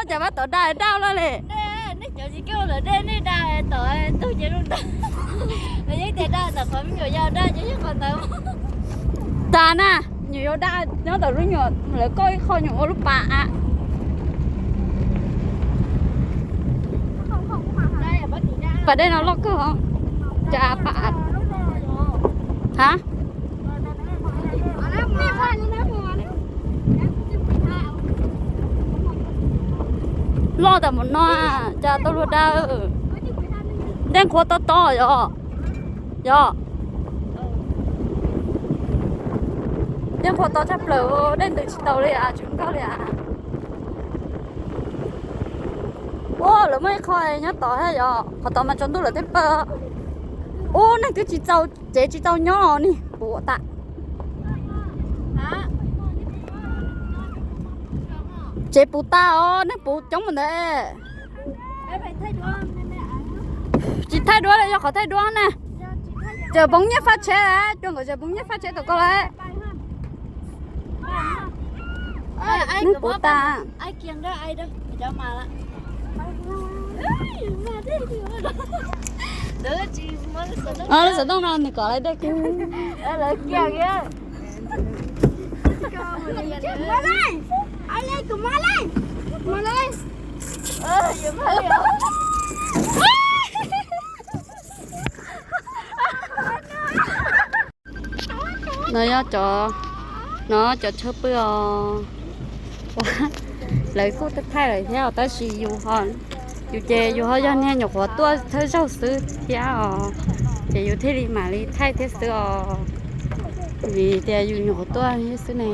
Cas pab tom daj daj loj li. Tas na, nyuam yaus daj nyob tom lub nyuam lawv koj ib qho nyuam ua lub pas a. Pas dej no loj kawg. Cas pas ha loj tas mus no, cas tau luag daj. Dej nqhuav tob tob yom. Yog, dej nqhuav tob tshaj plaws, dej ntws tsis tau li as, tsis nkauj li as. Ua lawv muaj ib qho nyob tod thiab yom, qhov tod mas tsaus ntuj lawv thiaj pawg. Ub, neeg twb tsis txaus, tsev tsis txaus nyob ni puv tas. Tsev puv tas os, neeg puv coob mus ntawd. Tsis thaij duab li, yog qhov thaij duab na. Tseem poob nyiaj faj tsheb, cua nkawd tseem poob nyiaj faj tsheb tom koj lawm. Neeg puv tas. Lub xov tooj no nws kom lawv dej kiag. No yog cov, no cov chaw pw os. Lawv kuj thaij lawm thiab tab sis yus, yus ces yus ho yog niag nyuam qhuav tuaj thawj zaug xwb thiab os, ces yus thiaj li mam li thaij thiab xwb os, vim tias yus nyuam qhuav tuaj thiab xwb ne.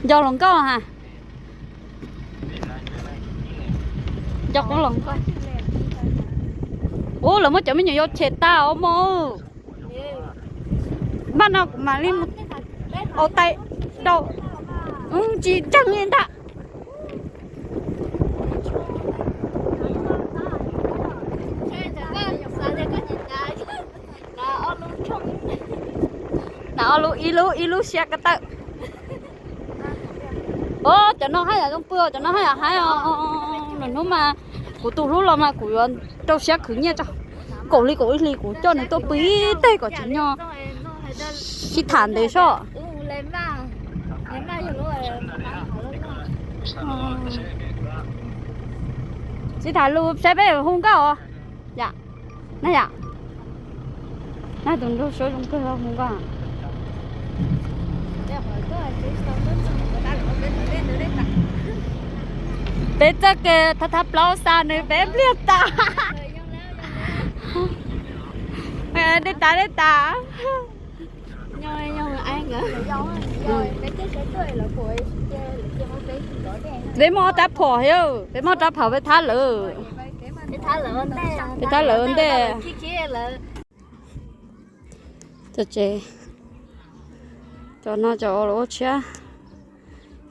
Nco hluas nkauj ha. Nco qoob los nkauj. Ub, lawv muab cov me nyuam yaus chem tas os mog. Npaj no kuv mam li mus ua tais rau. Tsis ntseeg li ntag. Na ob lub, ib lub, ib lub siab ko taw. Os, cov no haj yam zoo pw, cov no haj yam haib os. Lwm hnub mas kuv tus hlub los mas kuv yuav rau siab khwv nyiaj tso. Kaum hli kaum ib hlis kuv coj nws tuaj pw ib teg kom tsim nyog sib tham ntev soj. Sib tham lus saib peb hu nkauj os. Yam, na yam, na tus nraug suab zoo kawg hu nkauj. Peb txoj kev thav thav plaub xa nws peb pliag tas. Dej tas, dej tas. Peb muaj ob rab phom thiab, peb muaj ob rab phom peb thab lawv. Peb thab lawv ua ntej. Txog tsev, cov no cov uas lawv ua tshiab,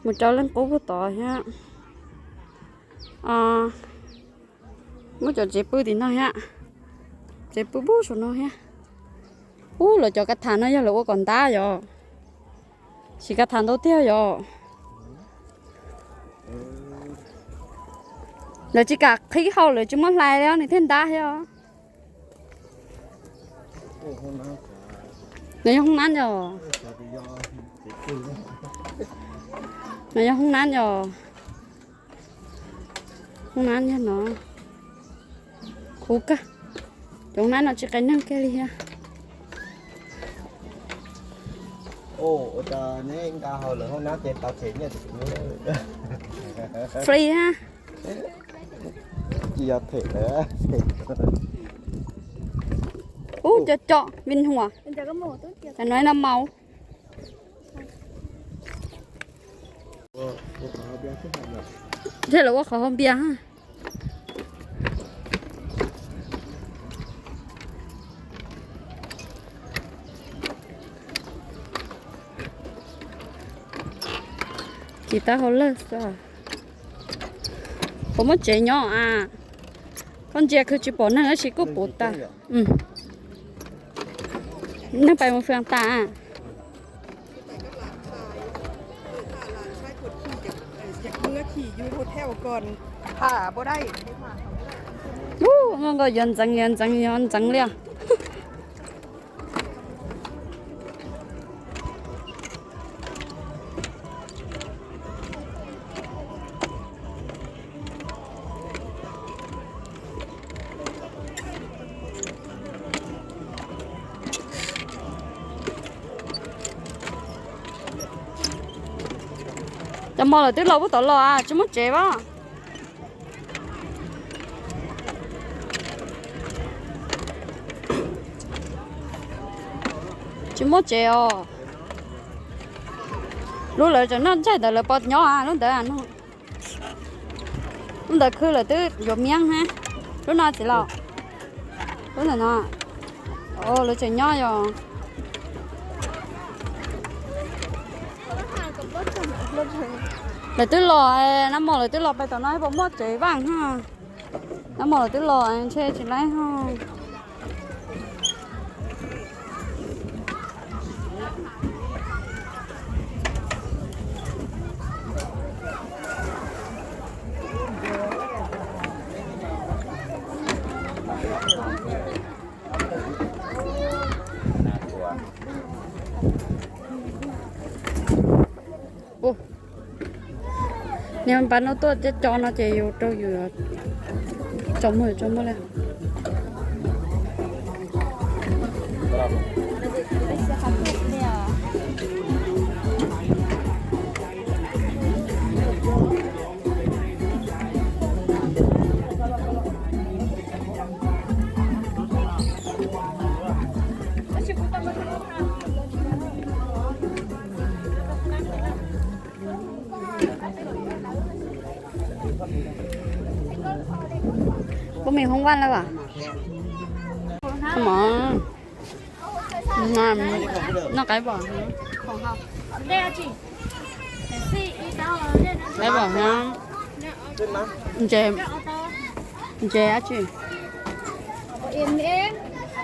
mus rau leej qub puag tod thiab. Muab cov tsev pw tim no thiab, tsev pw puag saum no thiab. Ub, lawv cov kav tham no yog lawv ua kom ntab yom, siv kav tham ntau tiag yom. Lawv tsis kam qhib hau, lawv tsis muab hlais li os, nws thiaj ntab thiab os. No yog hoob nab yom. No yog hoob nab yom. Hoob nab yog no. Khuv kawg. Cov hoob nab no tsis qe neeg kiag li thiab. Free ha. Ub, cov cov vin huam. Cov no no maus. Thiaj lawv ua qhov hau npias. Kis taub hau lawg xwb. Puas muaj tsev nyob a? Koj ntsia khwv tsis pom neeg tab sis kuj puv tas. Neeg pais mus fwm tas. Ub, nkauj nkauj yuav ntxeev yuav ntxeev yuav ntxeev li os. Cov mos lawv twb los puag tom los as, tsis muaj tsev as. Tsis muaj tsev os. Lub lawv tseem noj ntsaig ntawd lawv pos nyob lub ntawd. Lub ntawd khwb lawv twb yuav miab na. Lub no txiv los. Lub ntawm no. Lawv tseem nyob yog. Lawv twb los, nab mos lawv twb los pais tom no puas muaj tsev vaj na. Nab mos lawv twb los ntshe tsis laib ho. Niag npab no tuaj cov cov no ces yus rau yus tso muag tso muag li. Pub mis hoob vaj lawm as. Noj qaib pom, qaib pom, ntses, ntses dab tsi.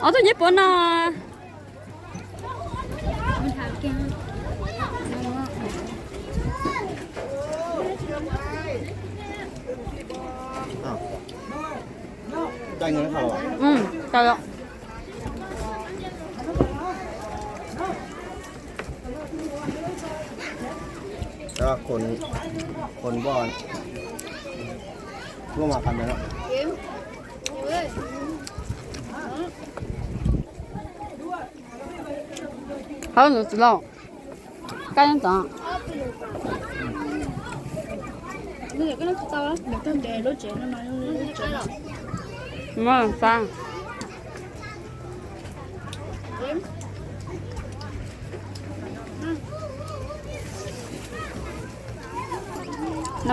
Ob tug ncej puab no. Hab ntawd tsis lauj. Kab nyob tod. Noj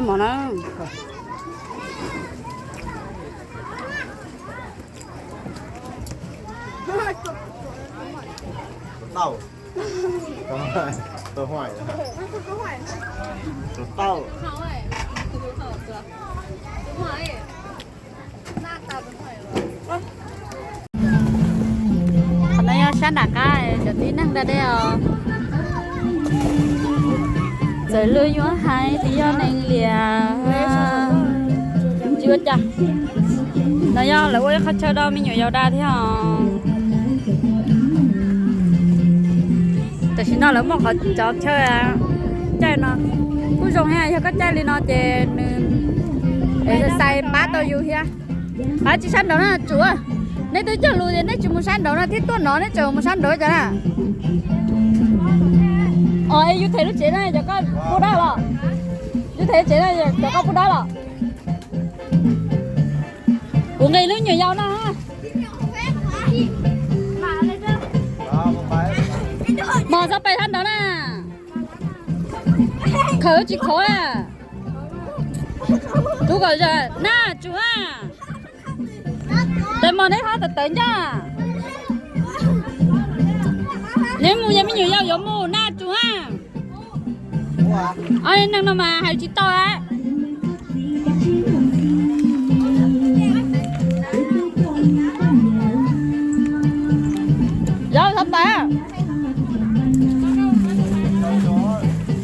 mov na. Qhov no yog sab nram qab cov tib neeg da dej os. Txawm luag yuav hais tias yog neeg liam tsis ua cas. No yog lawv ua ib qhov chaw rau me nyuam yaus da thiab os. Tam sim no lawv muaj qhov cov chaw caij no kuj zoo thiab, yog koj caij li no ces nws xais pab tau yus thiab. Pab tsis sab nraud na tsum. Nej twb cog lus tias nej tsis mus sab nraud no thiab tuaj no nej tseem mus sab nraud cas na. Os, yus them lub tsev no cov koj pub dab los? Yus them tsev no cov koj pub dab los? Kuv nqis lub nyuam yaus no. Mos txhob pais sab nraud na. Khawv tsis khov na. Rub kom na tsum na. Tes mos neb ho tawv tawv ncaj. Neb mus yog me nyuam yaus yuav mus na tsum na. Ob neeg no mas hais tsis tau a. Yog txhob pais.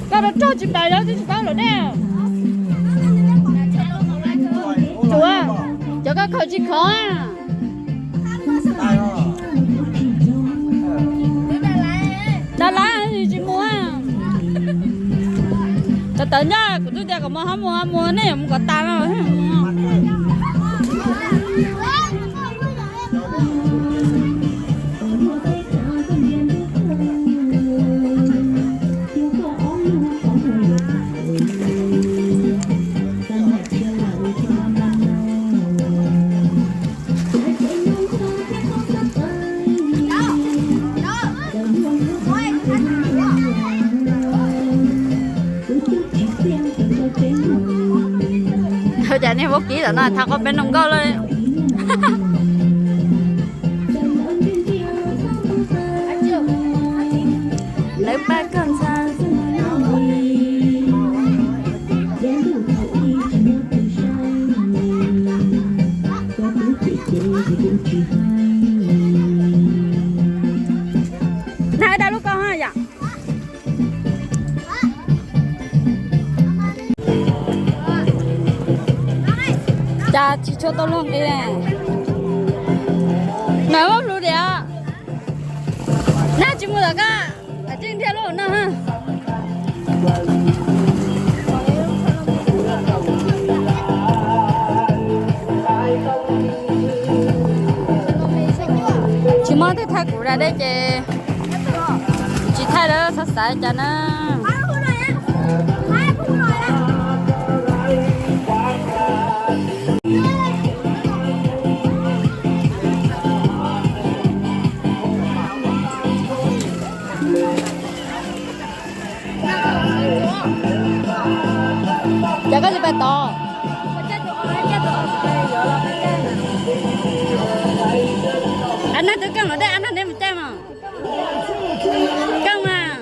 Koj rau rog tsis pais los twb tsis paub lawm ne. Tsuav, cov koj khaws tsis khov. Dab lav tsis mus. Tawv tawv ncaj, kuv twb tias kom mus ho mus ho mus, nej yuav mus kom tas no. Ua cas niag vaub kib tom no thav qhov peb zoo nkauj lawm. Lawv pab koj ntxhais. Nag da lub koj ha yom. Cas tsis tshua tau luag nqi. Nag muab hlu diam. Nag tsis mus tom koj, Ceeb thiaj lub no. Tsis muaj twg thaij kuv da dej ces tsis thaij lawm, txhob xav cas na. Cas koj tsis pais tod? Ab, nag twb keej los dej, ab, nag neb mus caij mas. Keej mas.